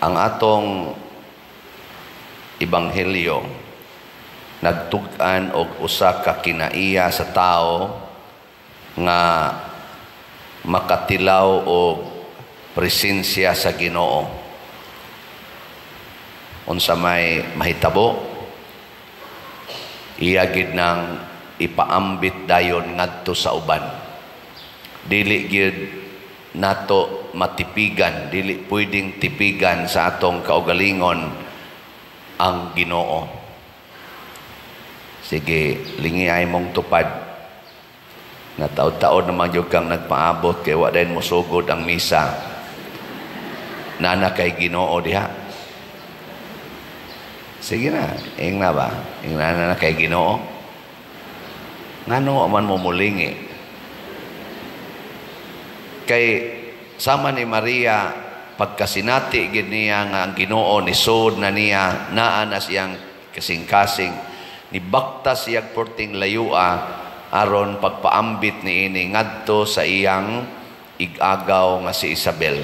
Ang atong ebanghelyo nagtug-an og usa ka kinaiya sa tao nga makatilaw og presensya sa Ginoo. Unsa may mahitabo, iya gid nang ipaambit dayon ngadto sa uban. Dili gid nato matipigan, dili pwedeng tipigan sa atong kaugalingon ang Ginoo. Sige, lingi ay mong tupad. Na taod-taod naman gyud kang nagpaabot kay wa dayon mosugod ang misa. Nana kay Ginoo diha. Sige na, ing na ba? Ing na na kay Ginoo. Ngano man mo mulingi? Kay sama ni Maria, pagkasinati gid niya nga ang Ginoo nisod na niya, naa na siyang kasing-kasing, nibaktas siyag perting layua aron pagpaambit niini ngadto sa iyang igagaw nga si Isabel.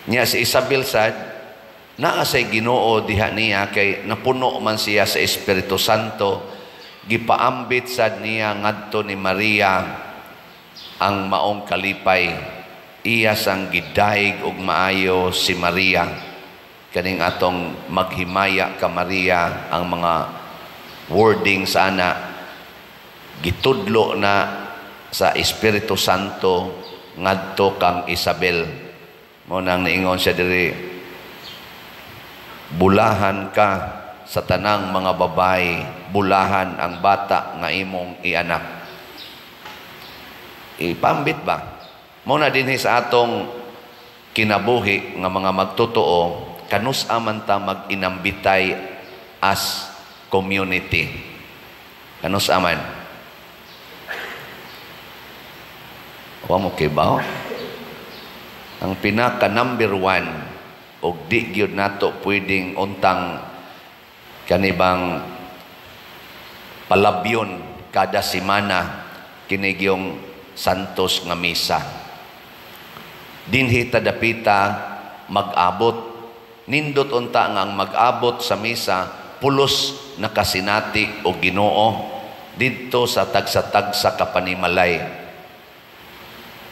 Nya si Isabel sad naa say Ginoo diha niya kay napuno man siya sa Espiritu Santo. Gipaambit sad niya ngadto ni Maria ang maong kalipay. Iya sang gidayeg og maayo si Maria. Kaning atong "Maghimaya ka Maria", ang mga wording sana gitudlo na sa Espiritu Santo ngadto kang Isabel. Mo nang niingon siya diri, "Bulahan ka sa tanang mga babae, bulahan ang bata nga imong ianak." Ipambit ba? Mo na dinhi sa atong kinabuhi nga mga magtotoo, kanus-a man ta mag-inambitay as community? Kanus-a man? Wa mo kibaw? Ang pinaka number one og di gyud nato pwedeng untang kanibang palabyon kada semana, kini gyung Santos nga misa. Dinhi ta dapita mag-abot. Nindot unta nga ang mag-abot sa misa pulos nakasinati og Ginoo didto sa tagsa-tagsa ka panimalay.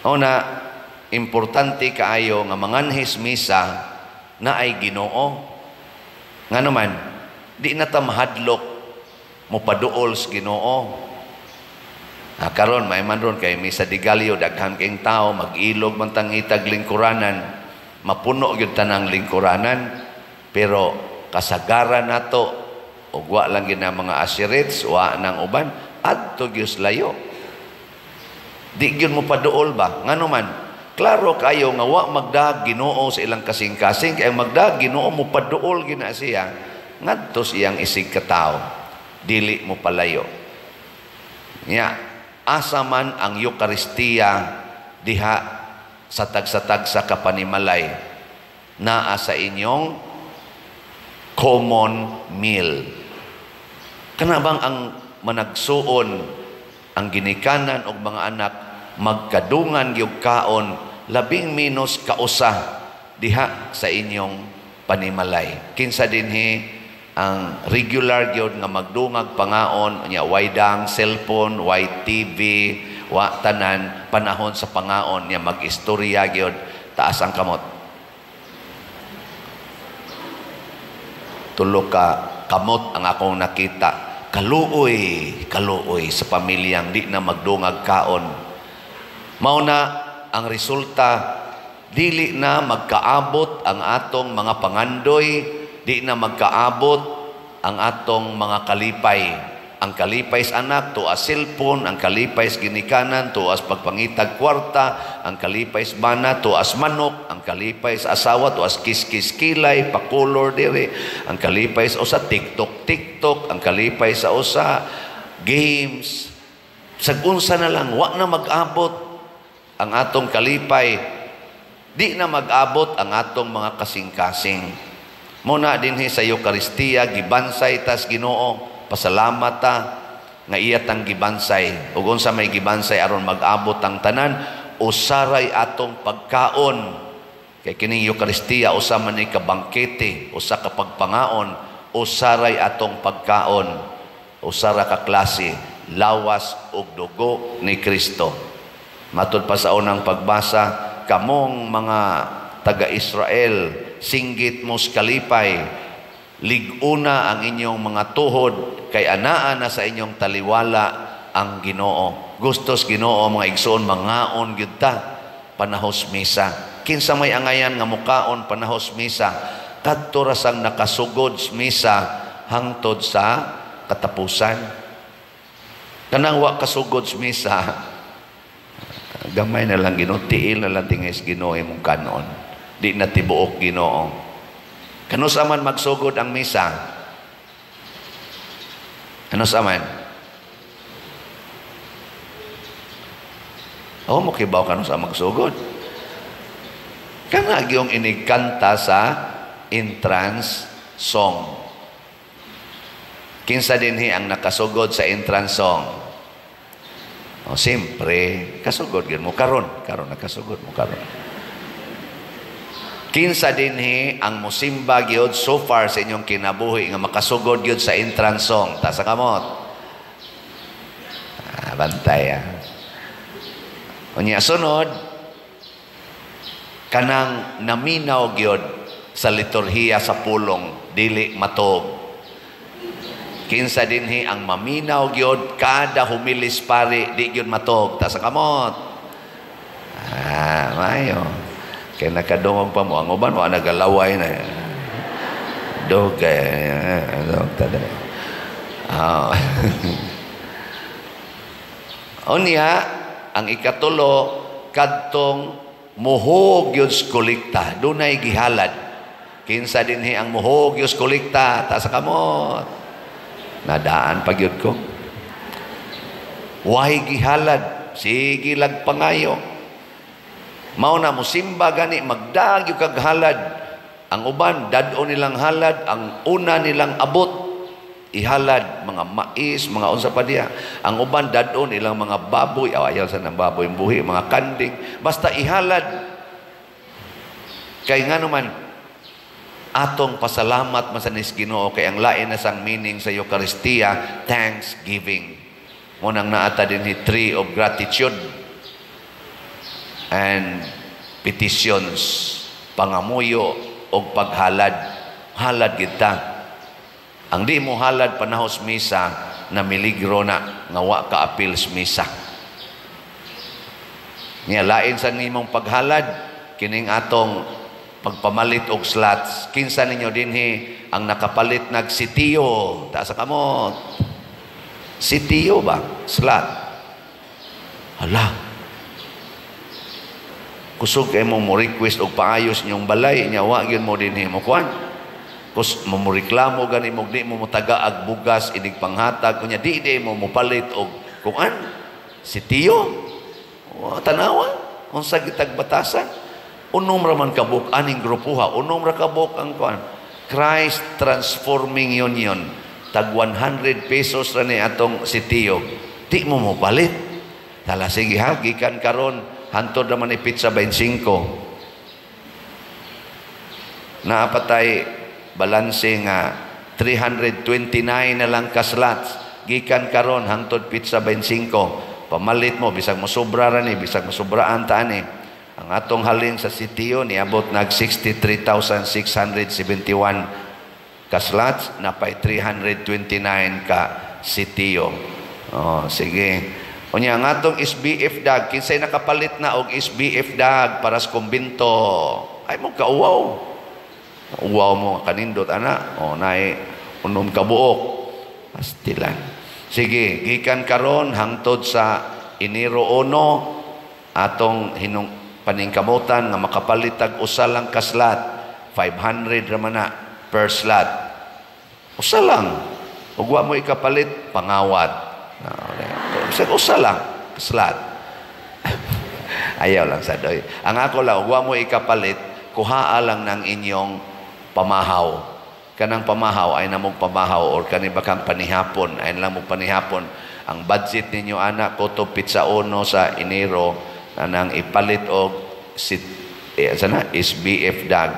Una, importante kaayo nga manganhis misa na ay Ginoo. Nga naman, di na ta mahadlok mopaduol sa Ginoo. Ah, karon may man ron kay misa de gallo, daghan kayong tao, mag-ilog man tang itag lingkuranan, mapuno gyud tanang lingkuranan, pero kasagaran nato og wa lang gyud na mga asirits, wa nang uban adto gyud layo. Di gyud mo paduol ba? Ngano man, klaro kayo nga wa magdag Ginoo sa ilang kasing-kasing, kay ang magdag Ginoo mo paduol gina siya ngadto sa iyang isig katawo, dili mo palayo. Nya, asa man ang Eukaristiya diha sa tagsa-tagsa ka panimalay? Naa sa inyong common meal. Kana bang ang managsuon, ang ginikanan og mga anak magkadungan gyud kaon labing minus kausa diha sa inyong panimalay? Kinsa dinhi ang regular gyud nga magdungag pangaon nya way dang cellphone, way TV, wa tanan, panahon sa pangaon nya mag-istorya gyud? Taas ang kamot. Tulo ka kamot ang akong nakita. Kaluoy, kaluoy sa pamilyang di na magdungag kaon. Mao na ang resulta, dili na magkaabot ang atong mga pangandoy, di na magkaabot ang atong mga kalipay. Ang kalipay sa anak, tuas cellphone, ang kalipay sa ginikanan, tuas pagpangitag kwarta, ang kalipay sa bana, tuas manok, ang kalipay sa asawa, tuas kiskis kilay, pakulor diri, ang kalipay sa usa, TikTok, TikTok, ang kalipay sa usa, games. Sag-unsa na lang, wa na mag-abot ang atong kalipay, di na mag-abot ang atong mga kasing-kasing. Muna dinhi sa Eukaristiya, gibansay tas Ginoo, pasalamat ta nga iya tang gibansay. Ug unsa may gibansay aron mag-abot ang tanan? Usaray atong pagkaon. Kay kining Eukaristiya usa man ni ka bangkete, usa ka pagpangaon, usaray atong pagkaon, usa ra ka klase, lawas ug dugo ni Kristo. Matud pa sa unang pagbasa, kamong mga taga-Israel, singgit mo sa kalipay, lig-una ang inyong mga tuhod, kay anaa na sa inyong taliwala ang Ginoo. Gustos Ginoo, mga igsoon, mangaon gyud ta panahos misa. Kinsa may angayan nga mukaon panahos misa, kadto ra sang nakasugod sa misa hangtod sa katapusan. Kanang wa kasugod sa misa, gamay na lang Ginoo, tiil na lang tingay sa Ginoo imong kanon. Di na tibuok Ginoo. Kanus-a man magsugod ang misa? Kanus-a man? Oh, mokibaw kanus-a magsugod. Kana gyung inigkanta sa entrance song. Kinsa dinhi ang nakasugod sa entrance song? O, siyempre, kasugod gyud mo karon, karon nakasugod mo karon. Kinsa dinhi ang musimba gyud so far sa inyong kinabuhi nga makasugod gyud sa entrance song? Taas ang kamot. Ah, bantay ah. Unya sunod, kanang naminaw gyud sa liturhiya sa pulong, dili matog. Kinsa dinhi ang maminaw gyud kada humilis pari, di gyud matog? Taas ang kamot. Ah, mayo. Kay nakadungog pa mo ang uban wa nagalaway na. Dugay, dog tada. Ah. Unya ang ikatulo, kadtong muhog gyud sa kolekta, dunay gihalad. Kinsa dinhi ang muhog gyud sa kolekta? Taas ang kamot. Nadaan pa gyud ko. Way gihalad, sige lag pangayo. Mao na musimba gani magdag gyud kag halad. Ang uban dad-o nilang halad, ang una nilang abot ihalad mga mais, mga unsa pa diha. Ang uban dad-o nilang mga baboy, aw, ayaw sa nang baboy buhi, mga kanding, basta ihalad. Kay ngano man atong pasalamat man sa nis Ginoo, kay ang lain na sang meaning sa Eucharistia, thanksgiving. Mo nang naata dinhi tree of gratitude and petitions, pangamuyo og paghalad. Halad kita. Ang di mo halad panahos misa, na miligro na nga wa ka apil sa misa. Nya lain sa nimong paghalad kining atong pagpamalit og slots. Kinsa ninyo dinhi ang nakapalit nag sitiyo? Taas sa kamot. Sitiyo ba? Slot. Hala. Kusog kay mo mo request og paayos inyong balay, nya wa gyud mo dinhi mo kuan. Kus mo mo reklamo gani mo di mo motaga ag bugas inig panghatag kunya di di mo mopalit og kuan sitiyo. Tanawa unsa gitag batasan. Unom ra man kabuk aning grupuha, unom ra kabuk ang kuan. Christ Transforming Union, tag 100 pesos ra ni atong sitiyo. Di mo mopalit. Tala sige ha, gikan karon hantod naman ni pizza 25. Naapatay balanse nga 329 na lang ka slots. Gikan karon hantod pizza 25. Pamalit mo bisag mosobra ra ni, bisag mosobraan ta ani. Ang atong halin sa sitiyo niabot nag 63,671 ka slots, napay 329 ka sitiyo. Oh, sige. Unya ang atong SBF dag, kinsay nakapalit na og SBF dag para sa kumbinto? Ay mo kauwaw. Uwaw mo kanindot ana. O naay unom ka buok. Pastilan. Sige, gikan karon hangtod sa Enero 1 atong hinung paningkamutan nga makapalit tag usa lang ka slot, 500 ra man na per slot. Usa lang. Ug wa mo ikapalit, pangawat. Bisag usa lang slot. Ayaw lang sa doy. Ang ako lang, ug wa mo ikapalit, kuhaa lang ng inyong pamahaw. Kanang pamahaw ay namong pamahaw or kani ba kang panihapon, ay lang mo panihapon. Ang budget ninyo ana koto pizza uno sa Enero anang ipalit og sana SBF dag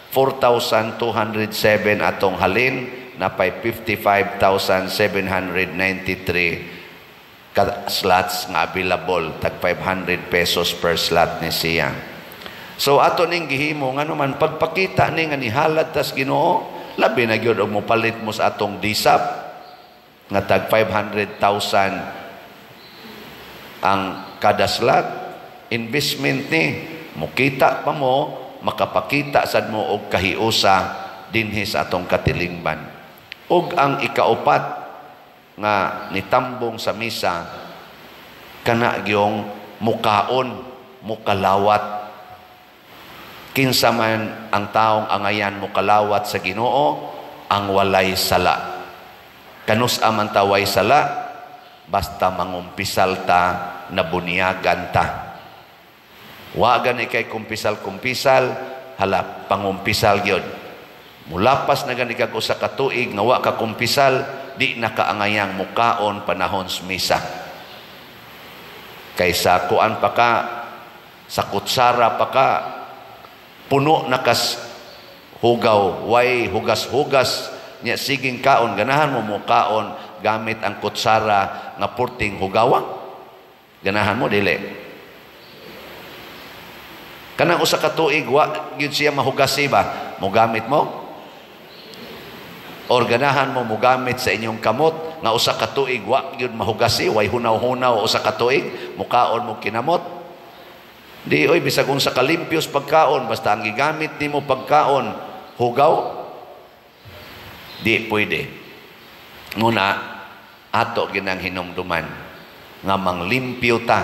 4,207 atong halin napay 55,793 ka slots nga available, tag 500 pesos per slot ni siya. So ato ning gihimo ngano man pagpakita ni nga nihalad tas Ginoo, labi na gyud og mopalit mo sa atong DSAP nga tag 500,000 ang kada slot. Investment ni mukita pa mo, makapakita sad mo og kahiusa dinhi sa atong katilingban. Ug ang ikaupat nga nitambong sa misa, kana gyong mukaon, mukalawat. Kinsa man ang taong angayan mukalawat sa Ginoo? Ang walay sala. Kanus-a man ta way sala? Basta mangumpisal ta, nabunyagan ta. Wa gani kay kumpisal-kumpisal, hala, pangumpisal gyud. Mulapas na gani kag usa ka tuig nga wa ka kumpisal, di na kaangayang mukaon panahon sa misa. Kaysa kuan pa ka, sa kutsara pa ka, puno na kas hugaw, way hugas-hugas nya siging kaon, ganahan mo mukaon gamit ang kutsara nga purting hugawa? Ganahan mo dili? Kanang usa ka tuig wa gyud siya mahugasi ba, mogamit mo? Or ganahan mo mogamit sa inyong kamot nga usa ka tuig wa gyud mahugasi, way hunaw-hunaw usa ka tuig, mukaon mo kinamot? Di oy, bisag unsa kalimpios pagkaon, basta ang gigamit nimo pagkaon hugaw, di pwede. Muna ato ginang hinumduman nga manglimpyo ta,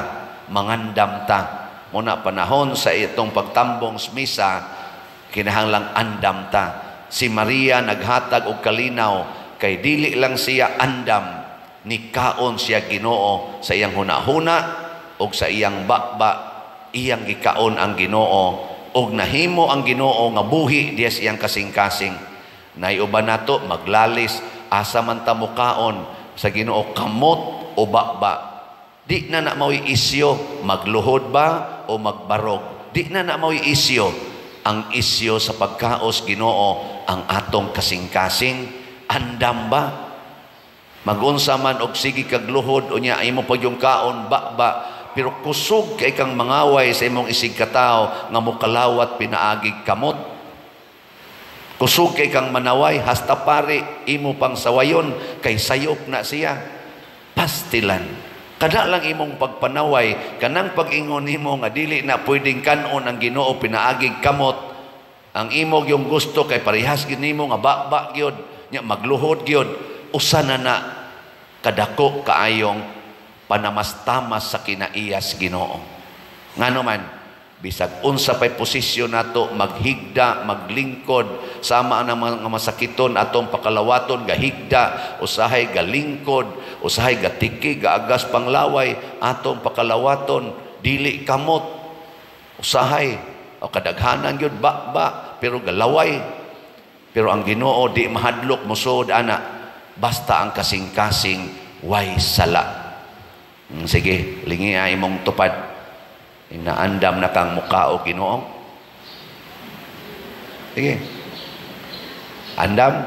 mangandam ta. Muna panahon sa itong pagtambong sa misa, kinahanglang andam ta. Si Maria naghatag og kalinaw kay dili lang siya andam, nikaon siya Ginoo sa iyang hunahuna og sa iyang bakba, iyang gikaon ang Ginoo og nahimo ang Ginoo nga buhi diya sa iyang kasing-kasing. Naiuban nato maglalis, asa man ta mukaon sa Ginoo, kamot o bakba? Di na na mao'y isyo, magluhod ba o magbarog. Di na na mao'y isyo. Ang isyo sa pagkaos Ginoo ang atong kasing-kasing. Andam ba? Magunsa man og sige kag luhod unya imo pag yung kaon bakba, pero kusog kay kang mangaway sa imong isig katawo nga mokalawat pinaagig kamot. Kusog kay kang manaway hasta pare imo pang sawayon kay sayop na siya. Pastilan. Kada lang imong pagpanaway, kanang pag-ingon nimo nga dili na pwedeng kanon ang Ginoo pinaagig kamot, ang imo yung gusto kay parehas gyud nimo nga bakba gyud, nya magluhod gyud, usa na na kadako kaayong panamastamas sa kinaiyas Ginoo. Ngano man, bisag unsa pay posisyon nato, maghigda, maglingkod, sama ang mga masakiton atong pakalawaton, gahigda, usahay galingkod, usahay gatiki, gaagas panglaway, atong pakalawaton, dili kamot, usahay, o kadaghanan gyud bakba, pero galaway. Pero ang Ginoo di mahadlok mosuod ana, basta ang kasing-kasing way sala. Sige, lingi imong tupad. Inaandam na kang mukha o Ginoo. Sige. Andam.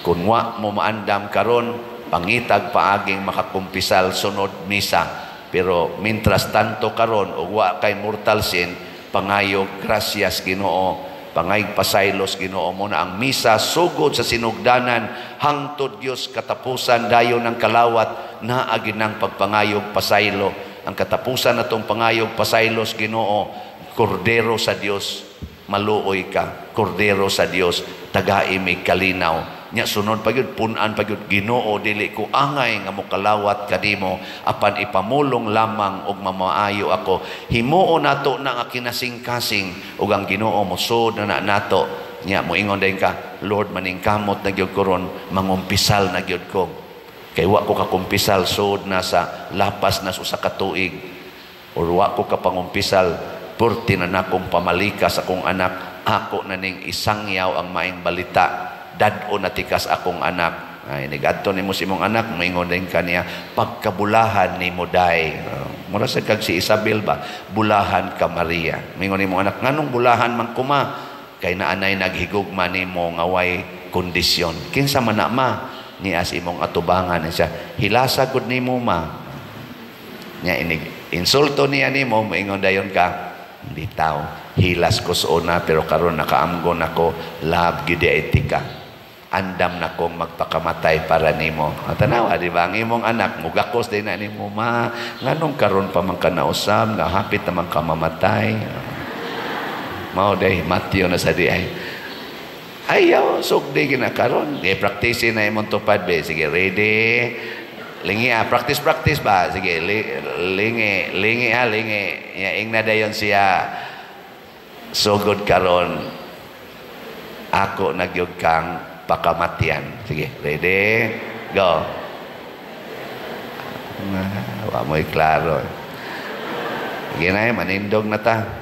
Kung wa mo maandam karon, pangitag paaging makakumpisal sunod misa. Pero mintras tanto karon ug wa kay mortal sin, pangayog gracias Ginoo, pangayog pasaylos Ginoo mo na ang misa sugod sa sinugdanan hangtod Dios katapusan dayon ng kalawat naa ginang pagpangayog pasaylo. Ang katapusan natong pangayog pasaylos Ginoo, Kordero sa Dios, maluoy ka, Kordero sa Dios, tagai mi kalinaw. Nya sunod pa gyud, pun-an pa gyud, Ginoo dili ko angay nga mokalawat kanimo, apan ipamulong lamang og mamaayo ako. Himuon nato na nga kinasing-kasing ug ang Ginoo mosud na nato. Nya moingon dayon ka, Lord, maningkamot na gyud ko ron, mangumpisal na gyud ko. Kay wa ko kakumpisal sud na sa lapas na usa ka tuig, or wa ko kapangumpisal purti na nakong pamalikas akong anak, ako na ning isangyaw ang maing balita, dad-o na tikas akong anak. Ay, nigadto nimo sa imong anak, moingon din kaniya, pagkabulahan nimo day. Mura sa kag si Isabel ba, "Bulahan ka, Maria." Mingon nimo anak, "Nganong bulahan man ko, Ma?" "Kay naanay naghigugma nimo nga way kondisyon." "Kinsa man na, Ma?" "Nias imong atubangan siya." "Hilasa gud nimo, Ma." Nya inig insulto niya nimo, moingon dayon ka, "Bitaw, hilas ko sa una, pero karon nakaamgon ako, love gyud etika. Andam na kong magpakamatay para nimo." Tanawa, di ba? Ang imong anak, mugakos din na nimo, "Ma, nganong karon pa man ka nausab, nga hapit naman ka mamatay?" Mao day, Matthew na sa di ay. Ayaw, sugdi gina karon. Eh, practice na imong tupad, be. Sige, ready? Lingi ah, practice practice ba? Sige, lingi, lingi ha, lingi. Ya, ingna dayon siya. "Sugod karon ako nagyog kang pakamatyan." Sige, ready? Go. Ah, wa mo'y klaro. Sige na, manindog na ta.